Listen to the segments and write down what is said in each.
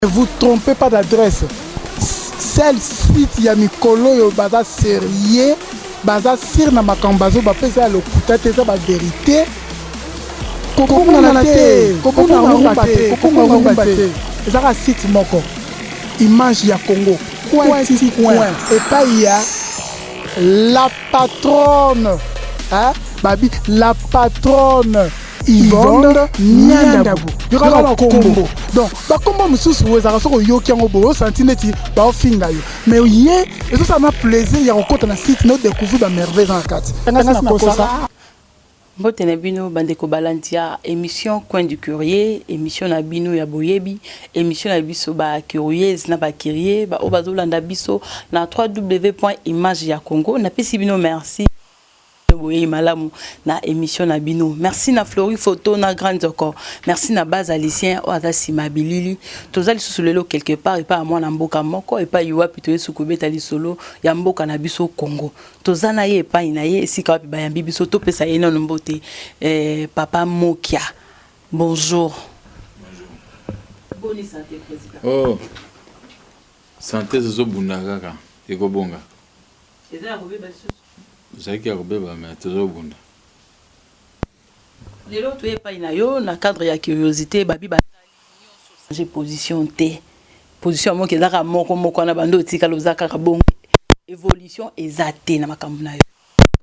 Ne vous trompez pas d'adresse. Seul site ya mikolo oyo baza serieux, baza sur na makambo bazo bapesa ya lokuta te, eza ba verite. Kobungana te, kobunga rumba te, kobunga rumba te. Ezaka site moko. Image ya Congo. Coin ti coin. Epai ya la patronne. Hein? Babi la patronne. Yvonne Niandabu yoka bakombo donc bakombo mosusu oyo ezalaka soki oyoki yango boye osanti neti baofinga yo mais ye ezosala na plaisir ya kokota na site na odécouvrir bamerveille eza na kati ngasi nakosa. Mbote na bino bandeko balandi ya émission Coin du Curieux, émission na bino ya boyebi, émission na biso ba curieuse na ba curieux ba oyo bazolanda biso na www.image ya Congo. Napesi bino merci boyei malamu na émission na bino. Merci na Flori Photo na Grand Zoko, merci na base Alicien oyo aza nsima bilili. Toza lisusu lelo quelque part epai ya mwana mboka moko, epai wapi toyesu kobeta lisolo ya mboka na biso Congo. Toza na ye epai na ye, esika wapi bayambi biso. Topesa ye nano mbote. Papa Mokia, bonjour. Boni santé, président? Oh, santé tozobunda kaka, ekobonga. Eza ya kobeba lisusu? Ezalaki ya kobeba, me tozobunda. Lelo toye epai na yo na cadre ya curiosité. Babi batali nyonso, change position te, position ya moko ezaka moko moko wana, bando otikala oza kaka bongo, évolution eza te na makambo na yo.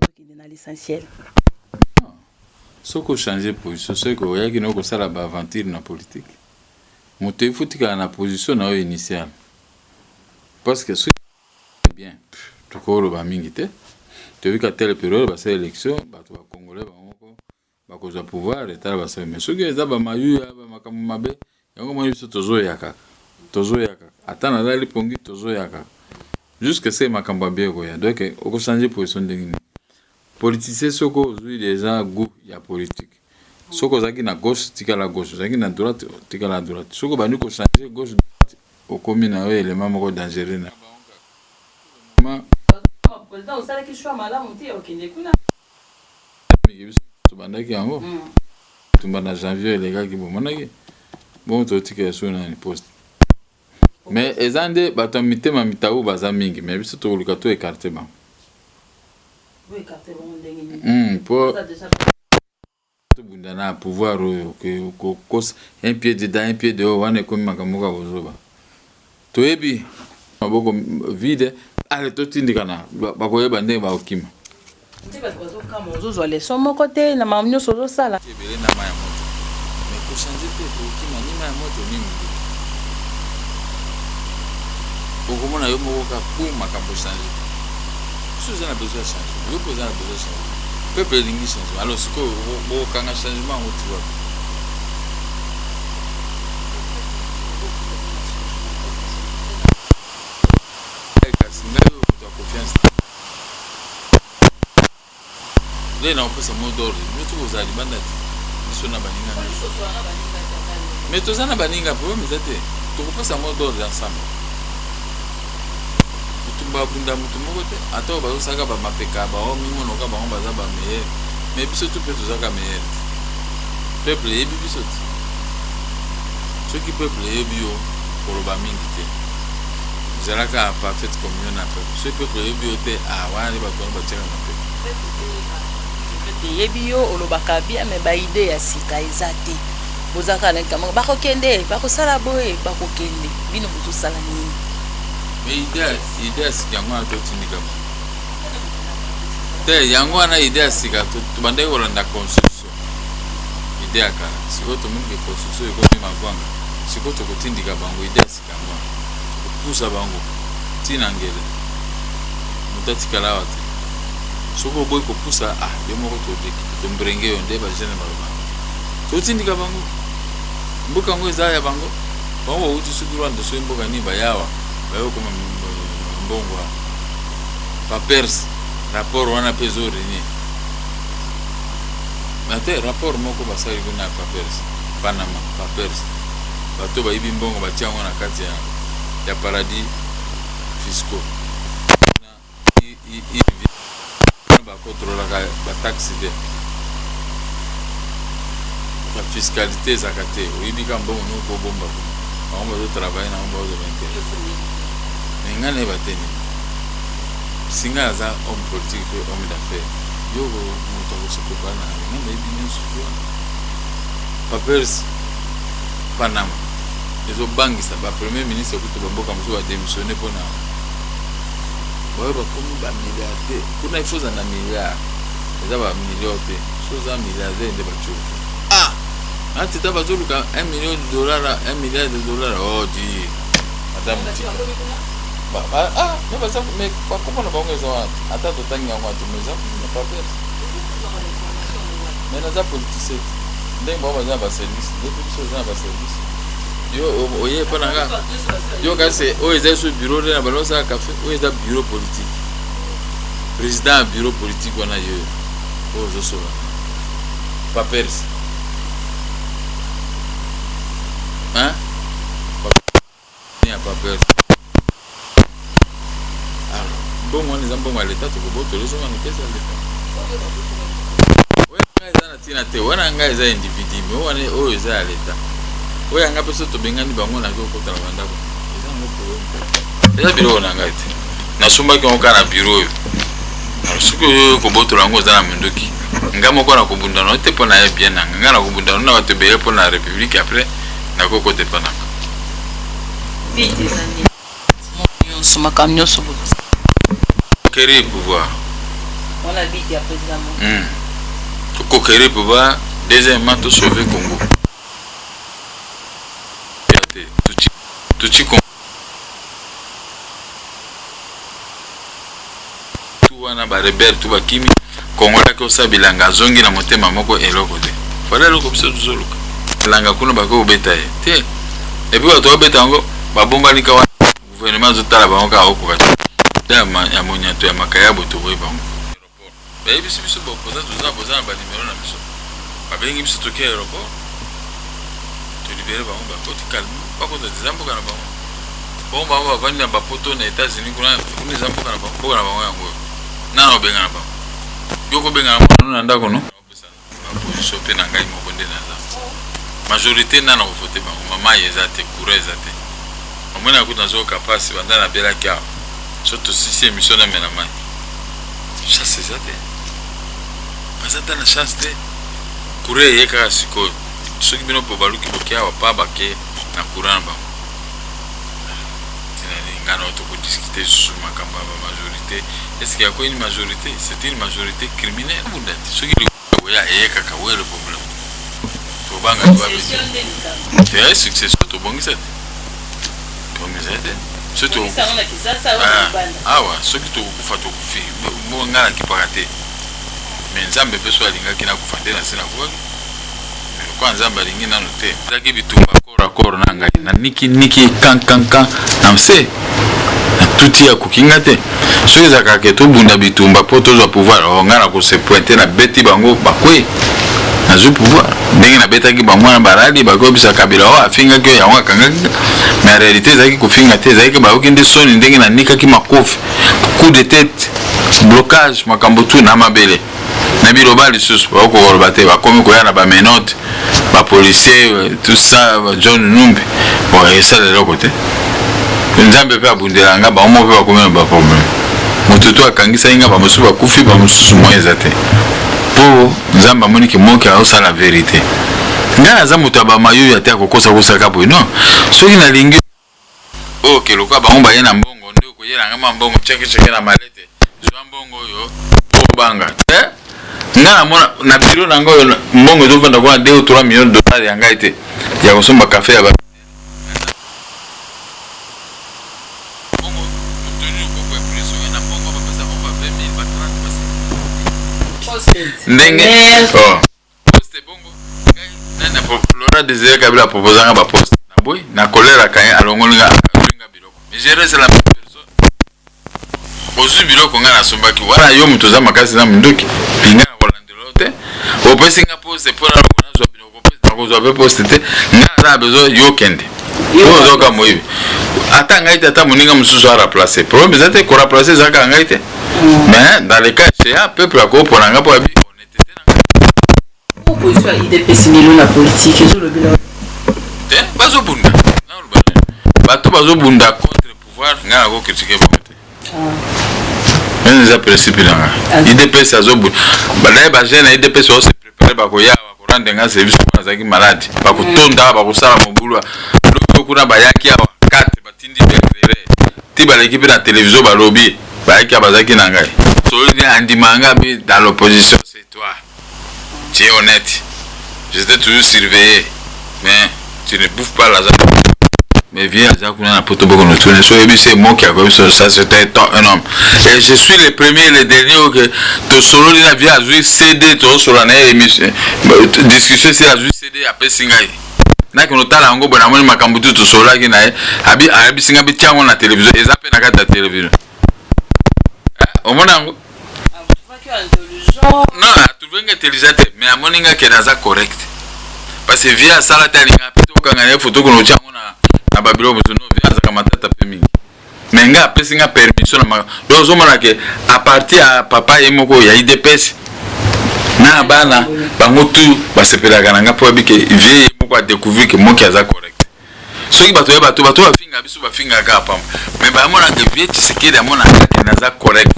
Tokende na l'essentiel. Soki ochange position, soki oyaki na kosala baaventure na politique, moto efutikala na position na oyo initiale, parce que soki bien, tokoloba mingi te. Toyebi ka telle période basala élection, bato bacongolais bango moko bakozwa pouvoir, etala basala. Mais soki eza bamayuya, bamakambo mabe, yango moni biso tozoya kaka, tozoya kaka, ata nalali pongi, tozoya kaka jusque se makambo ya bien ekoya. Donc okochange position ndenge nini? Politicien, soki ozwi déjà goût ya politique, soki ozalaki na gauche, tikala gauche, ozalaki na droite, tikala droite. Soki obandi kochange gauche, droite, okomi na yo élément moko dangereux na Président, osalaki choix malamu te, okende kuna. Biso tobandaki yango tumba na janvier elekaki, bomonaki bongo totikela so nani poste. Mais eza nde bato ya mitema mitau baza mingi, mais biso tokoluka to écarte bango. Boécarte bango ndenge nini? Mpo tobunda na pouvoir oyo, kokosa un pied dedans, un pied dehors, wana ekomi makambo moko ya bozoba. Toyebi maboko vide, ale totindikana, bakoyeba ndenge bakokima. Nde bato bazokama, ozozwa leçon moko te na makambo nyonso ozosala. Ebele na mai ya moto, mais kochange te, tokokima ni mai ya moto ni monduki. Okomona yo moko ka po makambo change. Biso oza na besoin ya changement, yo mpe oza na besoin ya changement, peuple elingi changement. Alors sikoyo bokokanga changement yango ti wapi? Kasi ngai oyo moto ya confiance te, nde na kopesa mot d'ordre. Bino soki kozala libanda te, biso na baninga nyonso, mais toza na baninga, problème eza te, tokopesa mot d'ordre ensemble. Bitumba abunda motu moko te, ata oyo bazosalaka bamapeka bao mimonoka bango baza bameilleur, mais biso tu mpe tozalaka meilleur te. Peuple eyebi biso te. Soki peuple eyebi yo, koloba mingi te, ezalaka parfaite communion na peuple. Soki peuple eyebi yo te, ah, wana nde bato wana batiaka mapeka. Peuple eyebi yo, olobaka bien, mais baidée ya sika eza te. Boza kaka na likambo bakokende, bakosala boye, bakokende. Bino bozosala nini? Mais idée ya sika yango wana totindika bango te. Yango wana idée ya sika, tobandaki kolanda constitution, idée ya kala. Sikoyo tomoni ke constitution ekomi mavwanga. Sikoyo tokotindika bango idée ya sika, yango wana tokopusa bango ntina ngele. Moto atikala awa te. Soki oboyi kopusa, ah, yo moko tombrenge yo. Nde bajeune balobaka, totindika bango. Mboka yango eza ya bango. Bango bauti soki Rwanda, soki mboka nini, bayawa baye kokoma mbongo awa. Papers, rapport wana mpe ezorenye na te. Rapport moko basali kuna ya papers, Panama Papers, bato bayibi mbongo, batia yango na kati ya paradis fiscaux na bakontrolaka bataxe te, ba fiscalité ezalaka te. Oyebi ka mbongo noko obomba kuna. Bango bazo travailler na bango bazo ba intérêt. Mais nga nayeba te nini. Si nga aza homme politique pe homme d'affaires, yo moto ako se preparer na nga nayebi nyonso tu wana. Papers Panama ezobangisa ba premier ministre kutu ba mboka mosusu ba démissionner mpo na baoyo bakomi ba milliardaire. Kuna il faut ozala na milliard, eza ba million te. Soki oza milliardaire nde batio. Ah! Antita bazoluka 1 million de dollars, 1 milliard de dollars. Oh di. Ata motika. Ba, ba, ah, mais baza mais bakoma na bango eza wana. Ata totangi yango ata mais eza na papers. Mais naza politicien. Ndenge bango baza na ba service, nde mpe biso oza na ba service. Yo oye epa na nga. Yo kasi oyo eza so bureau nde na balo osala café, oyo eza bureau politique. Président ya bureau politique wana yo. Oyo ozosola. Papers. Hein? Ya papers. Alors, mbongo wana eza mbongo ya leta, tokobotola ezonga na kesi ya leta. Oyo ngai eza na ntina te, wana ngai eza individu, mais wana oyo eza ya leta. Oyo ya ngai mpe soki tobengani bango naki okota na bandako. Eza yango problème te. Eza biloko na ngai te. Nasombaki yango kaka na bureau oyo. Alors soki oyo kobotola yango oza na minduki. Nga moko na kobunda na te mpo na ye bien na nga. Nga na kobunda na bato ebele mpo na république après nakokota epa na nga. Vite eza nini? Nyonso makambo nyonso bozo. Conquérir pouvoir. Wana vite ya président mo. Conquérir pouvoir, deuxièmement to sauver Congo. Tuti tuti Congo. Tu wana ba rebelle tu bakimi Congolais akosala bilanga azongi na motema moko eloko te. Voilà eloko biso tozoluka. Bilanga kuna bakoki kobeta ye te. Et puis bato babeta yango babombani ka wana gouvernement azotala bango kaka okoka te. Ya monyato ya makayabo toboyi bango. Bayebisi biso ba opposants toza boza na ba numero na biso. Babengi biso toke aéroport. To libérer bango bakoti calme. Bakota eza mboka na bango. Bongo bango bavandi na bapoto na États-Unis kuna kuna eza mboka na bango mboka na bango yango oyo. Nana obenga na bango. Yo kobenga na mwana na ndako no? Ba position pe na ngai moko nde naza. Majorité nana kovote bango. Mama eza te, courant eza te. Omoni akuti nazoyoka mpasi banda nabelaki awa. So tosisi émission namela mai. Chance eza te. Baza ata na chance te. Courant eye kaka sikoyo. Soki bino po baluki boke awa pa bake na courant na bango. Tina nini nga na oyo tokodiskute lisusu makambo ya ba majorité. Est ce qu'il y a quoi une majorité? C'est une majorité criminelle. Bunda te. Soki oya eye kaka oyo le problème. Tobanga te. Te succession tobongisa te. Tobongisa te. Soki tokokufa awa soki tokokufa tokufi. Nga nakipaka te. Mais Nzambe mpe so alingaki nakufa nde nasi nakufaki. Mais lokola Nzambe alingi nanu te. Ezalaki bitumba corps à corps na ngai. Na niki niki kan kan kan na nse. Na tuti akoki nga te. Soki ezalaka ke tobunda bitumba mpo tozwa pouvoir, oh, ngai nakose pointe na beti bango bakwe. Nazwi pouvoir. Ndenge nabetaki bango wana barali bakoyebisa Kabila oh afingaki oyo yango akangaki. Mais en réalité ezalaki kofinga te, ezalaki bayoki nde soni ndenge nanikaki makofi, coup de tête, blocage, makambo tu na mabele. Na biloba lisusu bakoki koloba te, bakomi koya na ba menottes, ba policiers, tout ça, ba John Numbi. Bon, esala eloko te. Nzambe mpe abundela nga, bango moko mpe bakomi na ba problème. Moto to akangisaki nga, bamosusu bakufi, bamosusu moyen eza te. Po Nzambe amoni ke moki azosala verite. Nga naza moto ya ba mayuya te akokosa kosaka boye. Non, soki nalingi oyo ke lokola bango baye na mbongo nde okoyela nga mwa mbongo cheke cheke na malete, zwa mbongo oyo obanga te. Nga namona na bureau na nga oyo mbongo ezofanda kuna 2 ou 3 millions de dollars ya ngai te ya kosomba cafe ya ba mbongo moto nini okoki koimpressionne na mbongo bapesa bango ba 20 000 ba 30 ba 50 ndenge oh. Poste bongo ngai nani na Laurent Désiré Kabila proposa nga ba poste na boyi na colère akanye alongoli nga azwi nga biloko mais je reste la même personne. Ozwi biloko nga nasombaki wana yo moto oza makasi na munduki mais nga nakolandela yo te. Opesi nga poste mpo nalongo nazwa biloko nakozwa mpe poste te nga naza na besoin yo kende oyo ozoka moyibi ata ngai te ata moninga mosusu a remplacer problème eza te ko remplacer eza kaka ngai te mais dans le cas échéant peuple akopona nga mpo abi honnêteté na ngai. Opposition ya UDPS lelo na politique ezolobela te bazobunda. Nakoloba nini? Bato bazobunda contre pouvoir, ngai nakocritiquer bango te. Wana eza principe na nga. UDPS azobunda, badaye bajeune ya UDPS baose préparer, bakoya, bakorendre nga service. Wana azalaki malade, bakotonda, bakosala mobulu. Lobi kuna bayaki awa 4, batindi baéclaireur ti baleki mpe na télévision, balobi bayaki awa, bazalaki na ngai. Soli andima nga bi dans l'opposition, c'est toi, tu es honnête, j'étais toujours surveillé, mais tu ne bouffes pas l'argent. Mais viens, aza kuna na poto, boko notuna so oyebi se moki akoyebi so. Ça, c'était un homme et je suis le premier, le dernier oke tosololi na vie. Azwi CD, tozosola na ye, émission, discussion esi, azwi CD, apesi ngai, nakende otala yango boye, namoni makambo tu tosololaki na ye. Abi ayebisi ngai bitia yango na télévision, eza mpe na kati ya télévision. Omona yango. Non, atrouve nga intelligent te, mais amoni nga ke naza correct, parce que vie asala te, alingaka mpe tokanga na ye foto kono otia yango na babiloko mosusu. No, vie azalaka matata mpe mingi, mais nga apesi nga permission na makambo. Donc ozomona ke à partir ya papa ye moko ya UDPS na bana bango tu basepelaka na nga, mpo bayebi ke vie ye moko adécouvrir ke moki aza correct. Soki bato ya bato bafingaka biso, bafingaka kaka pamba, mais bamona ke vie Tshisekedi amonaka ke naza correct,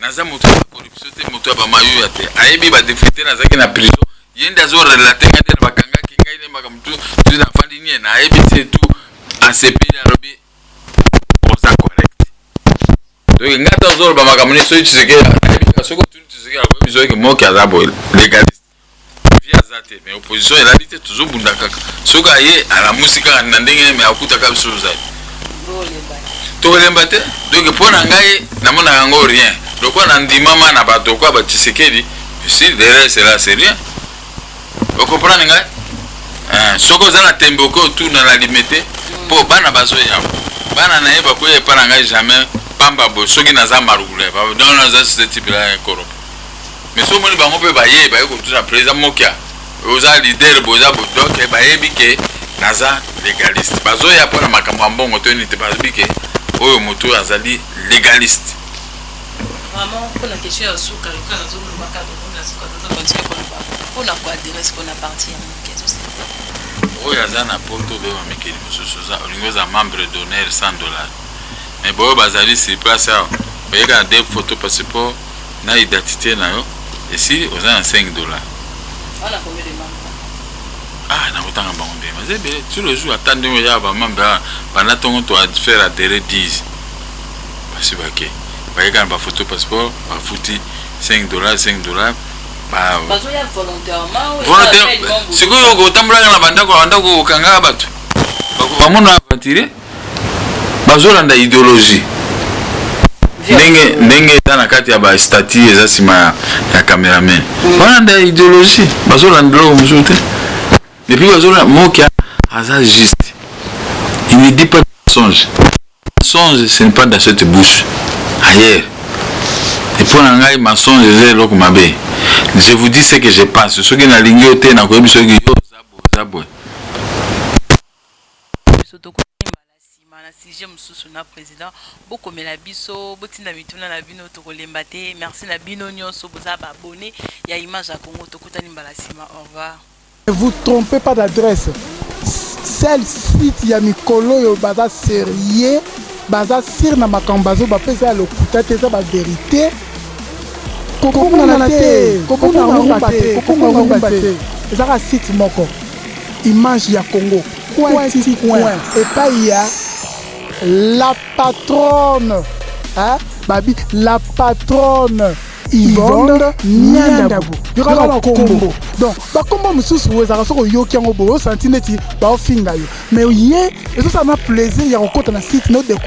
naza moto ya bacorruption te, moto ya bamayoya te. Ayebi badifficulté, nazalaki na prison, ye nde azorelater ngai te na bakangaki ngai nde makambo tu tu nafandi nie, nayebi te tu. Asepeli, alobi oza correct. Donc ngai ata ozoloba makambo nini, soki Tshisekedi ayebi kaka, soki otuni Tshisekedi, akoyebi soki moki aza boye légaliste. Vie aza te, mais opposition elali te, tozobunda kaka. Soki aye alamusi kaka na ndenge, me akutaka biso ozali, tokolemba te. Donc mpo na ngai, namonaka yango rien. Lokola na ndimama na bato kwa baTshisekedi, si derrière cela c'est rien. Okocomprendre ngai? Soki oza na tembe, okoki otuna na Limete, mpo bana bazoya, bana na ye bakoya epa na ngai jamais pamba boye. Soki naza margoulin, donc naza ce type là corrompu. Mais soki omoni bango mpe baye kotuna président Mokia, oza leader boye, oza boye, donc bayebi ke naza légaliste. Bazoya mpona makambo ya mbongo to nini te, bayebi ke oyo moto oyo azali légaliste. Vraiment, mpona question ya suka, lokola nazolobaka, tokomi na suka, tozocontinue koloba mpona koadhérer sikoyo na parti ya moke. Oyo aza na poto, obeba mikili mosusu, olingi oza membre d'honneur, 100 $. Mais boyo bazali sur place awa, oyeka na deux photo, passeport na identité na yo, esili, oza na 5 $. Wana combien de membres? Ah, nakotanga bango ndenge baza ebele. Tous les jours, ata ndenge oya, bamembre awa banda ntongo to faire adhérer 10, basi bake, bayeka na bafoto, passeport, bafuti 5 $, 5 $. Bazoya volontairement? Volontaire. Sikoyo kotambolaka na bandako, bandako kokangaka bato, bamona aventurier, bazolanda idéologie ndenge ndenge eza na kati ya bastatut, eza nsima ya cameraman. Balanda idéologie, bazolanda eloko mosusu te. Et puis bazolanda Mokia aza juste, il ne dit pas de mensonge. Mensonge, ce n'est pas dans cette bouche, ailleurs. Et mpo na ngai, mensonge eza eloko mabe. Je vous dis ce que je pense. Soki nalingi yo te, nakoyebi soki yo oza boye, oza boye. Biso tokoyembala nsima na sujet mosusu na président. Bokomela biso, botinda mituna na bino, tokolemba te. Merci na bino nyonso boza baabonnés ya Image ya Congo. Tokutani mbala nsima, au revoir. Ne vous trompez pas d'adresse. Seul site ya mikolo oyo baza sérieux, baza sûr na makambo bazoba mpe eza ya lokuta te, eza bavérité. Kokongana te, kokonga ngumba te, kokonga ngumba te. Ezaka site moko, Image ya Congo, coin ti coin, epai ya la patronne, hein? Babi la patronne Yvonne Niandabu. Yokaka bakombo, donc bakombo mosusu ezalaka soki oyoki yango boye, osanti neti baofinga yo, mais ye ezosala na plaisir ya kokɔta na site no.